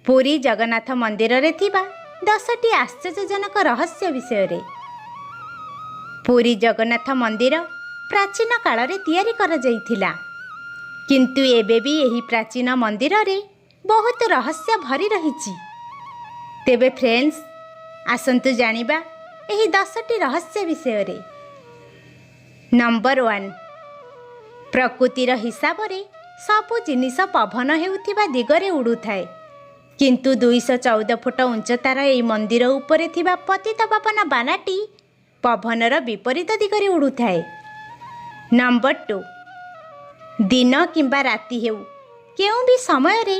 ପୁରୀ ଜଗନ୍ନାଥ ମନ୍ଦିରରେ ଥିବା 10ଟି ଆଶ୍ଚର୍ଯ୍ୟଜନକ ରହସ୍ୟ ବିଷୟରେ। ପୁରୀ ଜଗନ୍ନାଥ ମନ୍ଦିର ପ୍ରାଚୀନ କାଳରେ ତିଆରି କରାଯାଇଥିଲା, କିନ୍ତୁ ଏବେ ବି ଏହି ପ୍ରାଚୀନ ମନ୍ଦିରରେ ବହୁତ ରହସ୍ୟ ଭରି ରହିଛି। ତେବେ ଫ୍ରେଣ୍ଡସ୍, ଆସନ୍ତୁ ଜାଣିବା ଏହି 10ଟି ରହସ୍ୟ ବିଷୟରେ। ନମ୍ବର 1, ପ୍ରକୃତିର ହିସାବରେ ସବୁ ଜିନିଷ ପବନ ହେଉଥିବା ଦିଗରେ ଉଡ଼ୁଥାଏ, କିନ୍ତୁ 214 ଫୁଟ ଉଚ୍ଚତାର ଏହି ମନ୍ଦିର ଉପରେ ଥିବା ପତିତପାବନ ବାନାଟି ପବନର ବିପରୀତ ଦିଗରେ ଉଡ଼ୁଥାଏ। ନମ୍ବର 2, ଦିନ କିମ୍ବା ରାତି ହେଉ, କେଉଁ ବି ସମୟରେ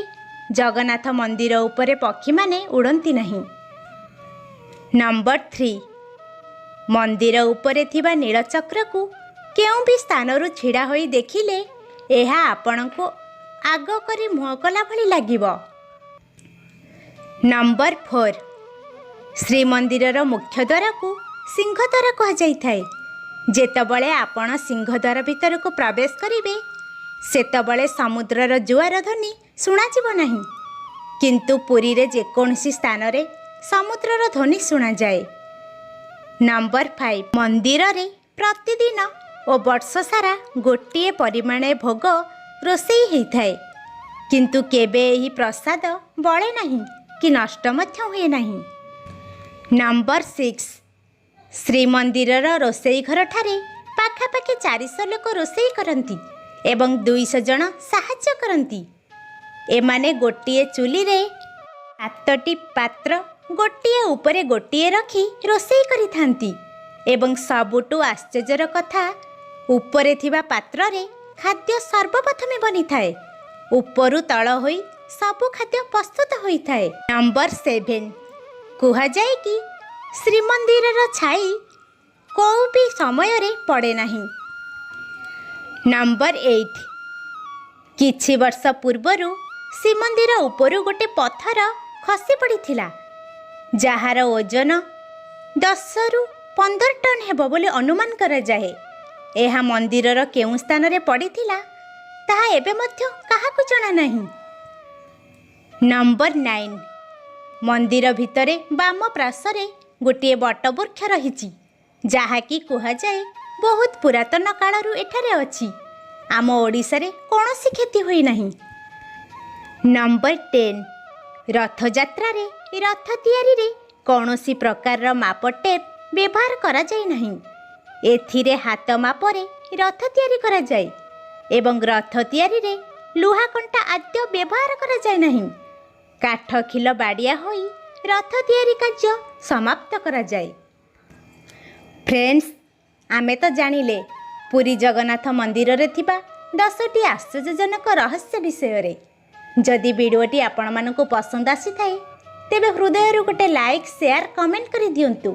ଜଗନ୍ନାଥ ମନ୍ଦିର ଉପରେ ପକ୍ଷୀମାନେ ଉଡ଼ନ୍ତି ନାହିଁ। ନମ୍ବର 3, ମନ୍ଦିର ଉପରେ ଥିବା ନୀଳଚକ୍ରକୁ କେଉଁ ବି ସ୍ଥାନରୁ ଛିଡ଼ା ହୋଇ ଦେଖିଲେ ଏହା ଆପଣଙ୍କୁ ଆଗ କରି ମୁହଁ କଲା ଭଳି ଲାଗିବ। ନମ୍ବର 4, ଶ୍ରୀମନ୍ଦିରର ମୁଖ୍ୟ ଦ୍ୱାରକୁ ସିଂହଦ୍ୱାର କୁହାଯାଇଥାଏ। ଯେତେବେଳେ ଆପଣ ସିଂହଦ୍ୱାର ଭିତରକୁ ପ୍ରବେଶ କରିବେ, ସେତେବେଳେ ସମୁଦ୍ରର ଜୁଆର ଧ୍ୱନି ଶୁଣାଯିବ ନାହିଁ, କିନ୍ତୁ ପୁରୀରେ ଯେକୌଣସି ସ୍ଥାନରେ ସମୁଦ୍ରର ଧ୍ୱନି ଶୁଣାଯାଏ। ନମ୍ବର 5, ମନ୍ଦିରରେ ପ୍ରତିଦିନ ଓ ବର୍ଷ ସାରା ଗୋଟିଏ ପରିମାଣେ ଭୋଗ ରୋଷେଇ ହୋଇଥାଏ, କିନ୍ତୁ କେବେ ଏହି ପ୍ରସାଦ ବଳେ ନାହିଁ କି ନଷ୍ଟ ମଧ୍ୟ ହୁଏ ନାହିଁ। ନମ୍ବର 6, ଶ୍ରୀମନ୍ଦିରର ରୋଷେଇ ଘରଠାରେ ପାଖାପାଖି 400 ଲୋକ ରୋଷେଇ କରନ୍ତି ଏବଂ 200 ଜଣ ସାହାଯ୍ୟ କରନ୍ତି। ଏମାନେ ଗୋଟିଏ ଚୁଲିରେ ସାତଟି ପାତ୍ର ଗୋଟିଏ ଉପରେ ଗୋଟିଏ ରଖି ରୋଷେଇ କରିଥାନ୍ତି ଏବଂ ସବୁଠୁ ଆଶ୍ଚର୍ଯ୍ୟର କଥା, ଉପରେ ଥିବା ପାତ୍ରରେ ଖାଦ୍ୟ ସର୍ବପ୍ରଥମେ ବନିଥାଏ। ଉପରୁ ତଳ ହୋଇ ସବୁ ଖାଦ୍ୟ ପ୍ରସ୍ତୁତ ହୋଇଥାଏ। ନମ୍ବର 7, କୁହାଯାଏ କି ଶ୍ରୀମନ୍ଦିରର ଛାଇ କେଉଁ ବି ସମୟରେ ପଡ଼େ ନାହିଁ। ନମ୍ବର 8, କିଛି ବର୍ଷ ପୂର୍ବରୁ ଶ୍ରୀମନ୍ଦିର ଉପରୁ ଗୋଟେ ପଥର ଖସି ପଡ଼ିଥିଲା, ଯାହାର ଓଜନ 10ରୁ 15 ଟନ୍ ହେବ ବୋଲି ଅନୁମାନ କରାଯାଏ। ଏହା ମନ୍ଦିରର କେଉଁ ସ୍ଥାନରେ ପଡ଼ିଥିଲା, ତାହା ଏବେ ମଧ୍ୟ କାହାକୁ ଜଣା ନାହିଁ। ନମ୍ବର 9, ମନ୍ଦିର ଭିତରେ ବାମ ପାର୍ଶ୍ୱରେ ଗୋଟିଏ ବଟବୃକ୍ଷ ରହିଛି, ଯାହାକି କୁହାଯାଏ ବହୁତ ପୁରାତନ କାଳରୁ ଏଠାରେ ଅଛି। ଆମ ଓଡ଼ିଶାରେ କୌଣସି କ୍ଷତି ହୋଇନାହିଁ। ନମ୍ବର 10, ରଥଯାତ୍ରାରେ ରଥ ତିଆରିରେ କୌଣସି ପ୍ରକାରର ମାପ ଟେପ୍ ବ୍ୟବହାର କରାଯାଏ ନାହିଁ। ଏଥିରେ ହାତ ମାପରେ ରଥ ତିଆରି କରାଯାଏ ଏବଂ ରଥ ତିଆରିରେ ଲୁହା କଣ୍ଟା ଆଦ୍ୟ ବ୍ୟବହାର କରାଯାଏ ନାହିଁ। କାଠ ଖିଲ ବାଡ଼ିଆ ହୋଇ ରଥ ତିଆରି କାର୍ଯ୍ୟ ସମାପ୍ତ କରାଯାଏ। ଫ୍ରେଣ୍ଡସ୍, ଆମେ ତ ଜାଣିଲେ ପୁରୀ ଜଗନ୍ନାଥ ମନ୍ଦିରରେ ଥିବା 10ଟି ଆଶ୍ଚର୍ଯ୍ୟଜନକ ରହସ୍ୟ ବିଷୟରେ। ଯଦି ଭିଡ଼ିଓଟି ଆପଣମାନଙ୍କୁ ପସନ୍ଦ ଆସିଥାଏ, ତେବେ ହୃଦୟରୁ ଗୋଟେ ଲାଇକ୍, ସେୟାର, କମେଣ୍ଟ କରିଦିଅନ୍ତୁ।